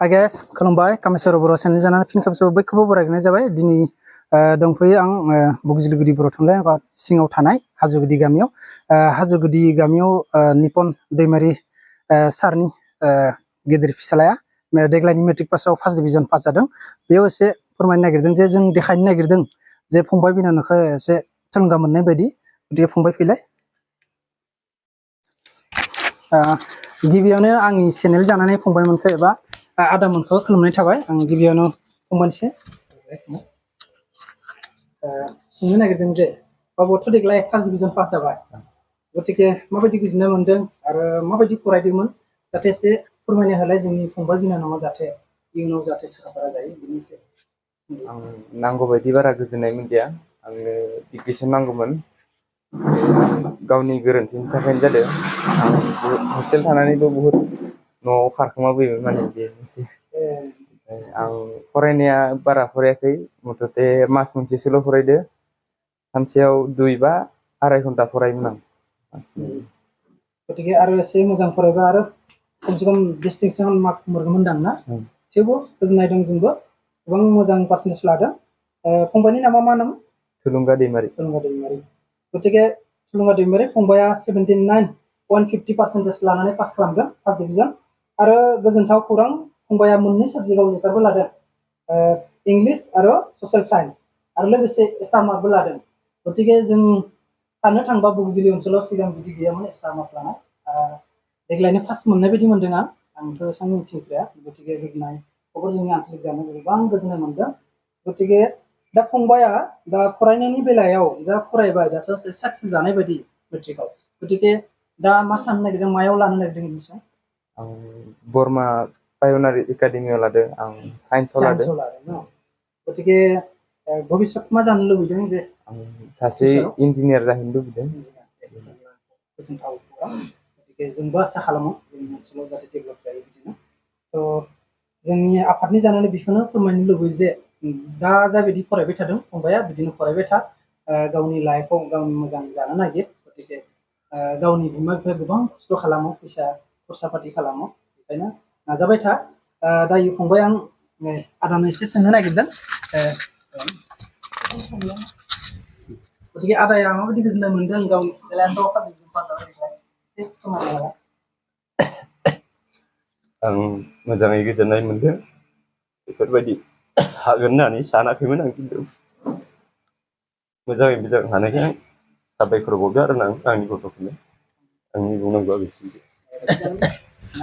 Hi guys, खुलुमबाय कामेश्वर बर' channel जानानै फिन खेबसेबाव बयखौबो बरायनाय जाबाय। दिनै दंफैयो आं बगजिलगुरि बर' थुनलाइ आफाद सिङाव थानाय हाजोगुदि गामियाव। हाजोगुदि गामियाव निपन दैमारि सारनि गेदेर फिसालाया देग्लायनि मेट्रिक पासआव फार्स्ट डिभिजन पास जादों। बेयाव एसे फोरमायनो नागिरदों जे जों देखायनो नागिरदों जे फंबाय बिनानावखौ एसे थुलुंगा मोननाय बायदि। गतिके फंबाय फैलाय। गिबियावनो आंनि चेनेल जानानै फंबायमोनखौ एबा आदामोनखौ खुलुमनाय थाबाय। आं गिबियावनो फंबायनिसे सोंनो नागिरदों जे बाबुआथ' देग्लाय फार्स्ट डिभिजन पास जाबाय, गतिके माबायदि गोजोननाय मोनदों आरो माबायदि फरायदोंमोन जाहाथे एसे फोरमायनो होलाय जोंनि फंबाय बिनानावा जाहाथे इयुनाव जाहाथे साखाफारा जायो बिनि एसे। आं नांगौ बायदि बारा गोजोननाय मोनदिया। आंनो डिग्रीसिम नांगौमोन, गावनि गोरोन्थिनि थाखायनो जादों। आं हस्टेल थानानैबो बुहुत न'आव खारखोमाबोयोमोन, माने बे मोनसे। आं फरायनाया बारा फरायाखै, मथथे मास मोनसेसोल' फरायदो। सानसेयाव 2 बा 2.5 घन्टा फरायोमोन आं बांसिन। गतिके आरो एसे मोजां फरायबा आरो खमसे खम डिस्टिंक्सन मार्क मोनगौमोनदां ना? थेवबो गोजोननाय दं जोंबो, गोबां मोजां पार्सेन्टेज लादों। फंबायनि नामा मा नाम? थुलुंगा दैमारि। थुलुंगा दैमारि। गतिके थुलुंगा दैमारि फंबाया 79.50% लानानै पास खालामदों फार्स्ट डिभिजन। आरो गोजोनथाव खौरां, फंबाया मोननै साबजेक्टआव लेटारबो लादों, इंलिश आरो ससियेल साइन्स, आरो लोगोसे एक्सट्रा मार्कबो लादों। गतिके जों साननो थांबा बगजिलि ओनसोलाव सिगां बिदि गैयामोन एक्सट्रा मार्क लानाय। देग्लायनो फार्स्ट मोननाय बायदि मोनदों आंथ' एसेबां मिथिद्राया। गतिके गोजोननाय खबर जोंनि आनसलिक जानो गोबां गोजोननाय मोनदों। गतिके दा फंबाया दा फरायनायनि बेलायाव जा फरायबाय दाथ' साक्सेस जानाय बायदि मेट्रिकआव, गतिके दा मा साननो नागिरदों, मायाव लानो नागिरदों एडमिसन? आं बरमा पायनारि एकाडेमियाव लादों, आं साइन्सआव लादों न? गतिके भबिष्यत मा जानो लुबैदों? जे आं सासे इन्जिनियार जाहैनो लुबैदों। गोजोनथाव खौरां। गतिके जोंबो आसा खालामो जोंनि ओनसोलाव जाहाथे डेभेलप जायो बिदिनो। थ' जोंनि आफादनि जानानै बेखौनो फोरमायनो लुबैयो जे दा जाबायदि फरायबाय थादों फंबाया बिदिनो फरायबाय था, गावनि लाइफआव गावनि मोजां जानो नागिर। गतिके गावनि बिमा बिफाया गोबां खस्थ' खालामो, फैसा खरसा पाति खालामो, बेखायनो नाजाबाय था। दायो फंबाय आं आदानो एसे सोंनो नागिरदों। गतिके आदाया माबायदि गोजोननाय मोनदों गावनि फिसाज्लायानोथ' फार्स्ट डिभिजन पास जाबाय, एसे फोरमायनो हागोन? आं मोजाङै गोजोननाय मोनदों। बेफोरबायदि हागोन होननानै सानाखैमोन आं, खिन्थु मोजाङै मोजां हानायखाय साबायखर बावदों आरो आंनि गथ'फोरनो। आंनि बुंनांगौआ बेसिमसै।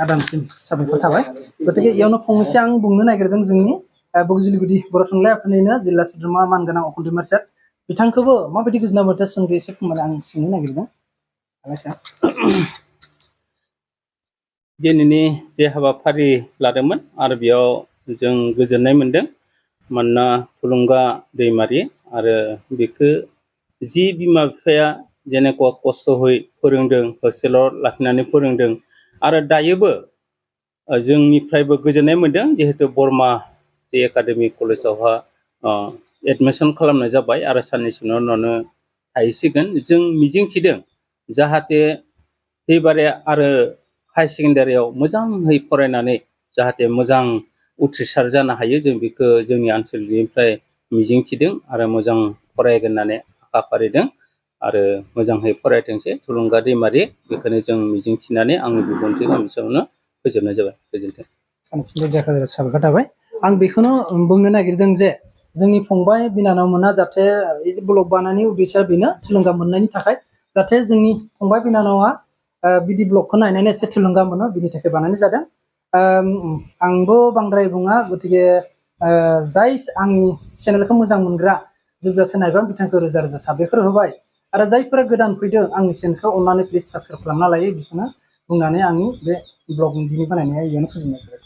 आदामसिम साबायखर थाबाय। गतिके इयावनो फंनैसो आं बुंनो नागिरदों जोंनि बगजिलगुरि बर' थुनलाइ आफादनिनो जिल्ला सोद्रोमा मानगोनां अखुन दैमारि सार, बिथांखौबो माबायदि गोजोननाय मोनदों सोंदो एसे फोरमायनो आं सोंनो नागिरदों। दिनैनि जे हाबाफारि लादोंमोन आरो बेयाव जों गोजोननाय मोनदों, मानोना थुलुंगा दैमारि आरो बेखौ जि बिमा बिफाया जेनेकुवा खस्थ'यै फोरोंदों, हस्टेलाव लाखिनानै फोरोंदों, आरो दायोबो जोंनिफ्रायबो गोजोननाय मोनदों जिहेतु बरमा जे एकाडेमि कलेजावहा एडमिसन खालामनाय जाबाय आरो साननैसोनि उनावनो थाहैसिगोन। जों मिजिंथिदों जाहाथे फैबारे आरो हाई सेकेन्डारियाव मोजाङै फरायनानै जाहाथे मोजां उथ्रिसार जानो हायो, जों बेखौ जोंनि आनसलिकनिफ्राय मिजिंथिदों आरो मोजां फरायगोन होननानै आखा फारिदों। आरो मोजाङै फरायथोंसै थुलुंगा दैमारि, बेखौनो जों मिजिंथिनानै आंनि बिबुंथिखौ एसेयावनो फोजोबनाय जाबाय। गोजोन्थों। साबायखर थाबाय। आं बेखौनो बुंनो नागिरदों जे जोंनि फंबाय बिनानावमोना जाहाथे ब्लग बानायनायनि उद्देश्यआ बेनो थुलुंगा मोननायनि थाखाय, जाहाथे जोंनि फंबाय बिनानावा बिदि ब्लगखौ नायनानै एसे थुलुंगा मोनो, बिनि थाखाय बानायनाय जादों। आंबो बांद्राय बुङा, गतिके जाय आंनि चेनेलखौ मोजां मोनग्रा जोबजासे नायबाय बिथांखौ रोजा रोजा साबायखर होबाय। आरो जायफोरा गोदान फैदों आंनि चेनेलखौ अननानै प्लिज साबस्क्राइब खालामना लायो, बेखौनो बुंनानै आंनि बे ब्लग दिनै बानायनाया इयावनो फोजोबनाय जाबाय।